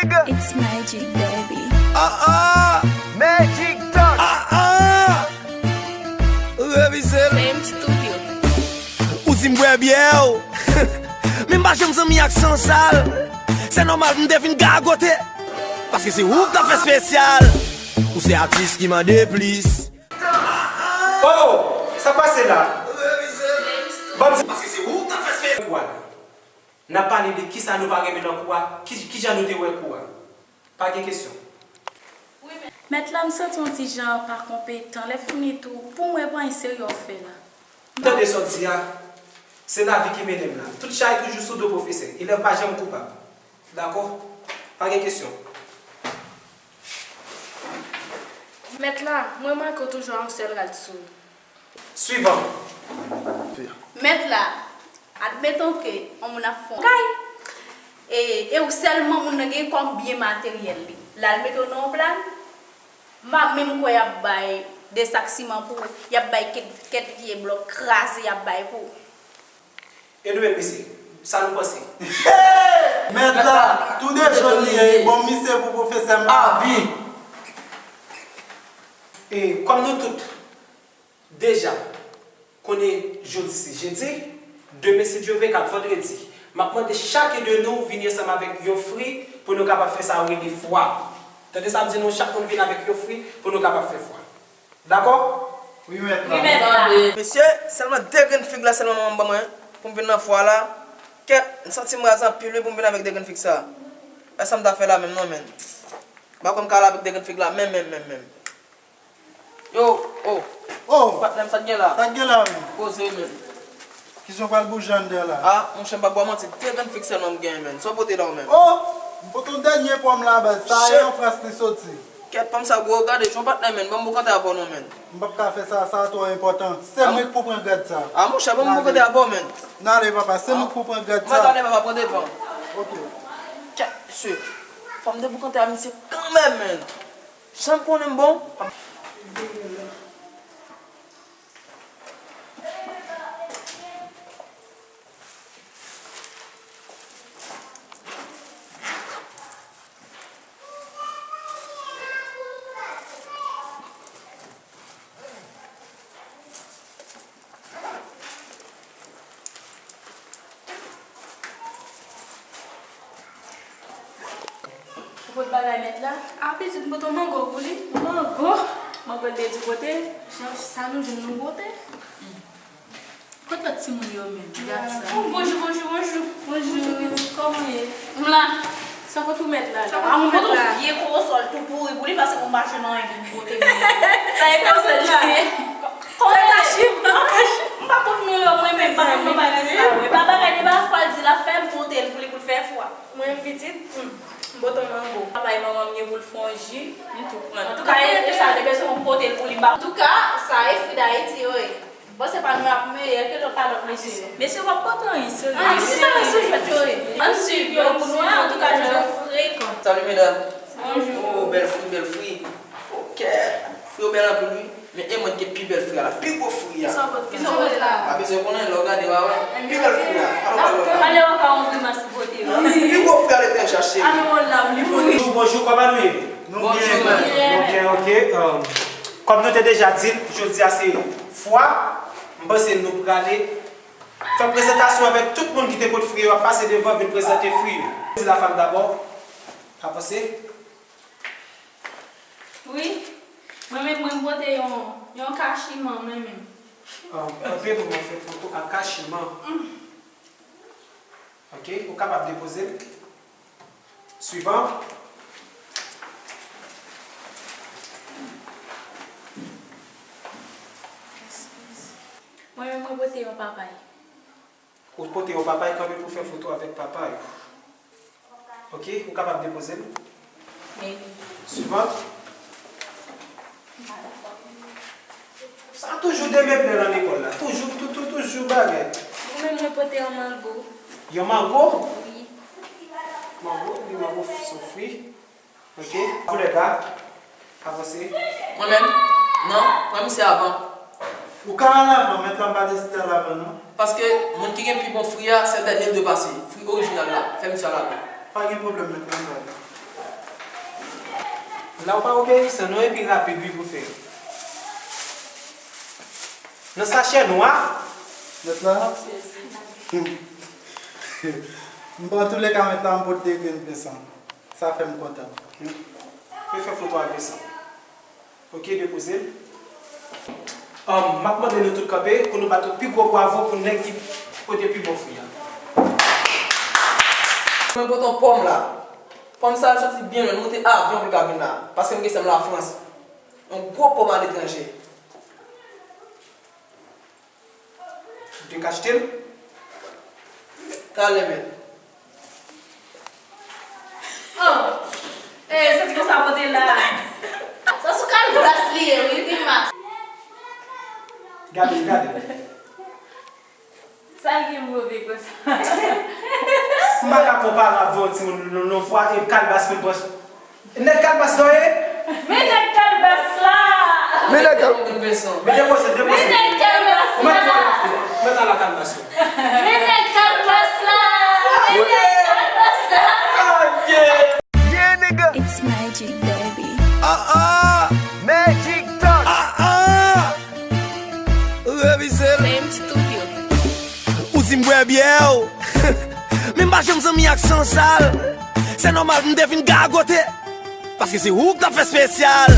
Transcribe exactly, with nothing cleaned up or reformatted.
It's Magic, baby. Ah ah! Magic Touch! Ah ah! Revize l. Same studio. Ou di m bwè byè w. Men m pa janm zanmi ak sansal. Se nòmal pou m te vin gagote. Paske se ou k t ap fè espesyal. Ou se atis ki mande plis. Oh, oh, sa pase la? Ban m sa. Paske se ou k t ap fè espesyal. Kou a la. N ap pale de kisa nou pa renmen nan kou a, ki, kijan nou te wè kou a. Pa gen kesyon. Mèt la, m santi yon ti jan pa konpetan. Lè fini tou, pou mwen, pa yon serye w ap fè la. Tande sa w di a, se lavi ki mennen m la. Tout chay toujou sou do pwofesè. Elèv pa janm koupab. Dakò? Pa gen kesyon. Mèt la, mwen remake w toujou a yon sèl rad sou ou. Swivan. Mèt la, admeton ke yon moun ap fè yon kay, e, e ou sèlman moun nan gen kòm byen materyèl li. L al mete w nan yon plas, m pa menm kwè y ap bay de sak siman pou ou, y ap bay kèk, kèk vye blòk kraze y ap bay pou ou. Anyway, mesye, sa nou panse? Mèt la, tou de jodi, bon, misye pou pwofesè m avi. E kòm nou tout deja konnen jodi se jedi, demen si Dye vle k ap vandredi, m ap mande chak de nou vini ansanm avèk yon fri pou nou kapab fè sa yo rele fwa. Tande sa m di nou, chak moun vin avèk yon fri pou nou kapab fè fwa. Dakò? Wi, mèt la. Wi, mèt la. Mesye, sèlman de grenn fig la sèlman manman m ban mwen pou m vin nan fwa la. Kèt, m santi m raz anpil wi pou m vin avèk de grenn fig sa. E sa m ta fè la menm non, menn. M pa kwè m ka al avèk de grenn fig la menm, menm, menm, menm. Yo, oh. Oh. Patnè m, sa k gen la? Sa k gen la menm? Poze menm. Kijan w pral bouje anndan la? Ah, monchè, m p ap ba w manti, de grenn fig sèlman m genyen, menn. Sa w pote la w menm? Oh! M pote yon dènye pòm la, baz. Sa e an Frans li soti. Kèt, pòm sa gwo, gade, jan w patnè, menn. Ban m bokante avè w non, menn. M p ap ka fè sa, sa twò enpòtan. Se mwen k pou pran grad sa. Ah, monchè, ban m bokante avè w, menn. N ale, papa, se mwen k pou pran grad sa. Mwen t ale, papa, pran devan. Ok. Kèt, mesye. Fò m debokante a misye kanmenm, menn. Jan m konnen m bon. Ou pot bagay mèt la? Ah, pitit, m pot yon mango pou li. Mango? Mango l te di pote? Jan sa nou jwenn nou pote. Kot lòt timoun yo menm? Gad sa. Oh, bonjou, bonjou, bonjou. Bonjou, pitit, kòman w ye? M la. Sa pot ou mèt la la? Ah, m pot yon vye kowosòl tou pouri pou li, paske m pa jwenn anyen pou m pote. Sa e kowosòl li ye. Kòman w ye? M pa konn nou yo, mwen menm, m pa konn bagay sa yo. E pa bagay de pa fwa l di l ap fè, m pote l pou li, pou l fè fwa. Mwen menm pitit, hmm, m pote yon mango. Papa e manman m gen pou l fè yon ji, m tou pran. Antouka, e sa, depi se mwen m pote l pou li, m pa. Antouka, sa e fwi Dayiti yo ye. Bon, se pa nou ap meyè ke lòt pa lòt mesye yo. Mesye, w ap pote anyen serye. Ah, se sa, se jwèt yo ye. Ann swiv yo pou nou wè, antouka, jan yo frekan. Salut, medam. Bonjou. Oh, bèl fwi, bèl fwi. Ok. Fwi yo bèl anpil, wi. Men e mwen ki gen pi bèl fwi a la. Pi gwo fwi a. Kisa w pote la? Pa bezwen konnen, lè w gade, w a wè. Pi bèl fwi a. Alò, alò, alò. Ale w ka yon grimas pou pote yo. Pi gwo fwi a, ale fè chache. Ale w la, li pouri. Bonjou, bonjou, kòman nou ye? Nou byen, nou byen, ok. Um, kòm nou te deja di l, jodi a se fwa, m panse nou prale fè prezantasyon avèk tout moun ki te pot fwi yo, ap pase devan, vin prezante fwi yo. Di la fanm dabò. Avanse. Wi. Mwen menm, mwen pote yon, yon kachiman, mwen menm. Ah, kanpe pou mwen fè foto ak kachiman. Mm. Ok, ou kapab depoze l. Swivan. Mwen menm, mwen pote yon papay. Ou pote yon papay, kanpe pou fè foto avèk papay. Ok, ou kapab depoze l. Meni. Swivan. Sa toujou de mèt bèl an lekòl la. Toujou, tou, tou, toujou bagay. Mwen menm, mwen pote yon mango. Yon mango? Wi. Mango, wi, mango se yon fwi. Ok. Koulè gad. Avanse. Mwen menm? Non, pran misye avan. Ou ka al avan, men m pa deside al avan, non. Paske moun ki gen pi bon fwi a, se dènye l dwe pase. Fwi orijinal la, fè misye al avan. Pa gen pwoblèm, men m pral. La ou pa obeyisan non, epi rapid wi pou fè. Nan sachè nwa. Mèt la. M pran toulèka mèt la, m pote de grenn Vincent. Sa fè m kontan. Mwen fè foto a Vincent. Ok, depoze l. Um, m ap mande nou tout kanpe pou nou bat yon pi gwo bravo pou nèg ki pote pi bon fwi a. Mwen pote yon pòm la. Pòm sa a soti byen lwen, l monte avyon pou l ka vin la. Paske m gen sè m Lafrans. Yon gwo pòm aletranje. Ou te ka achte l? Talè menm. Oh! Eh, sa ti konsa pote la. Sa sou kalbas li ye, wi, grimas. Gade, gade. Sa l gen move konsa? M pa ka konpare avè yon timoun non, non, fwa e kalbas pou l pran. Nèg kalbas la w ye? Men nèg kalbas la! Men nèg kal- Men depoze, depoze. Men nèg kalbas la! Ou mèt pran la, ou mèt al la kalbas yo. Men nèg kalbas la! Men nèg kalbas la! Aye! Yeah, nigga! It's Magic, baby. Ah ah! Magic Touch! Ah ah! Revise l. Same studio. Ou di m bwè byè w. Men m pa janm zanmi ak sansal. Se nòmal pou m te vin gagote. Paske se ou k t ap fè espesyal.